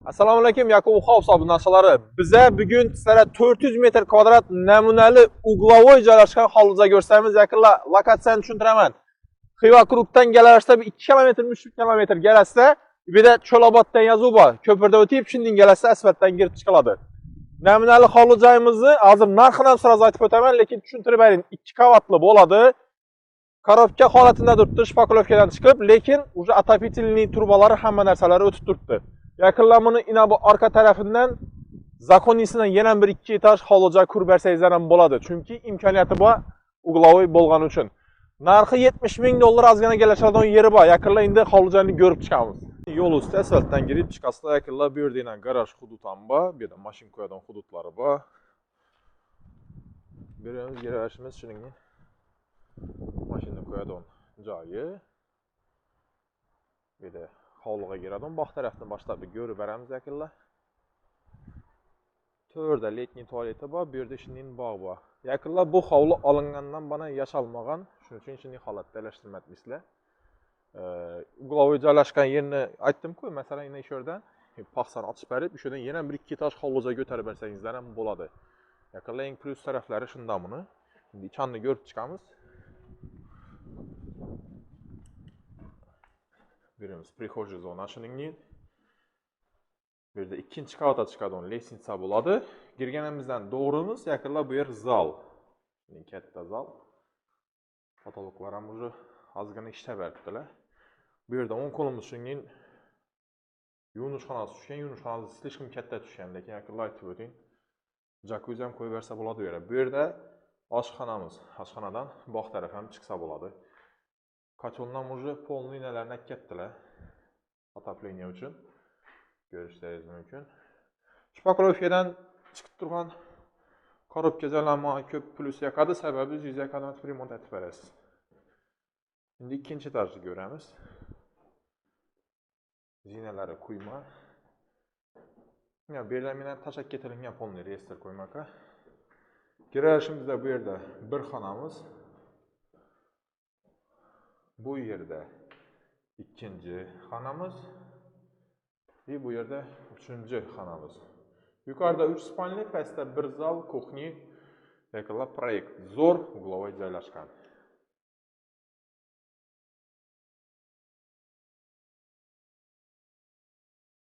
Assalomu alaykum Yakub House obunaçıları. Bizə bugün sizlərə 400 metr kvadrat nümunəli угловой joylashgan hovliza görsəmiz, yaqinla lokatsiyani tushuntirman. Xiva Krugdan gələrsə bir 2 kilometr, 3 kilometr gələrsə, bir də Çölabaddan yazıv var. Köpürdə ötüb şimdin gələrsə asfaltdan girib çıxıladı. Nümunəli hovli joyimizni hozir narxini ham sразу aytib o'taman, lekin tushuntirib bering. 2 qavatli bo'ladi. Korobka holatida turibdi, shpakulovkadan chiqib, lekin уже отопительный trubalari hamma narsalari o'tib turibdi. Yaqinlar buni ina bu arka tarafidan zakonisidan yana bir 2 etaj hovli joy qurib bersangizlar ham bo'ladi. Chunki imkoniyati bor угловой bo'lgani uchun. Narxi 70 ming dollar ozgina kelishadigan yeri bor. Yaqinlar endi hovli joyni ko'rib chiqamiz. Yo'l usti asfaltdan girib chiqasizlar, yaqinlar bu yerda yana garaj hudud ham bor, bu yerda mashina qo'yadigan hududlari bor. Beramiz garajimiz shuning mashina qo'yadigan joyi. Bu yerda hovliga giradigan bog' tarafdan boshlab bir ko'rib beramiz yaqinlar. To'rda letniy tualeti bor, bu yerda shunday bog' bor. Yaqinlar bu hovli olingandan bana yashalmagan, shuning uchun shunday holatda alashtirmayapmizlar. Угловой joylashgan yerni aytdim-ku, masalan, yana shu yerdan paxsani ochib berib, shu yerdan yana bir 2 etaj hovli joy ko'tarib bersangizlar ham bo'ladi. Yaqinlar eng plyus taraflari shunda buni. Endi ichanni ko'rib chiqamiz. Birimiz прихожая zona shuningdek. Bu yerda ikkinchi qavatga chiqadigan lestnitsa bo'ladi. Kirganimizdan to'g'rimiz, yaqinlar bu yer zal. Shunday katta zal. Potoloklar ham уже ozgina ishlab beribdilar. Bu yerda o'ng qo'limiz shuningdek yuvinish xonasi tushgan, yuvinish xonasi слишком katta tushgan, lekin yaqinlar aytib o'ting. Jakuzi ham qo'yib bersa bo'ladi bu yerga. Bu yerda oshxonamiz. Oshxonadan bog' taraf ham chiqsa bo'ladi. Koteldan уже polni nalarni akatdilar. Отопление uchun ko'rishingiz mumkin. Shpakulovkadan chiqib turgan korobka joylanma ko'p plyus yoqadi, sababi 100 kvadrat remont etib berasiz. Endi ikkinchi etajni ko'ramiz. Zinalari quyma. Ya bu yerdan mendan tashlab ketilingan polni reyestr qo'ymaka. Kirishimizda bu yerda bir xonamiz. Bu yerda ikkinchi xonamiz va bu yerda uchinchi xonamiz. Yuqorida 3 spalni, pastda bir zal, kuxni, yaqinlar proyekt zo'r, угловой joylashgan.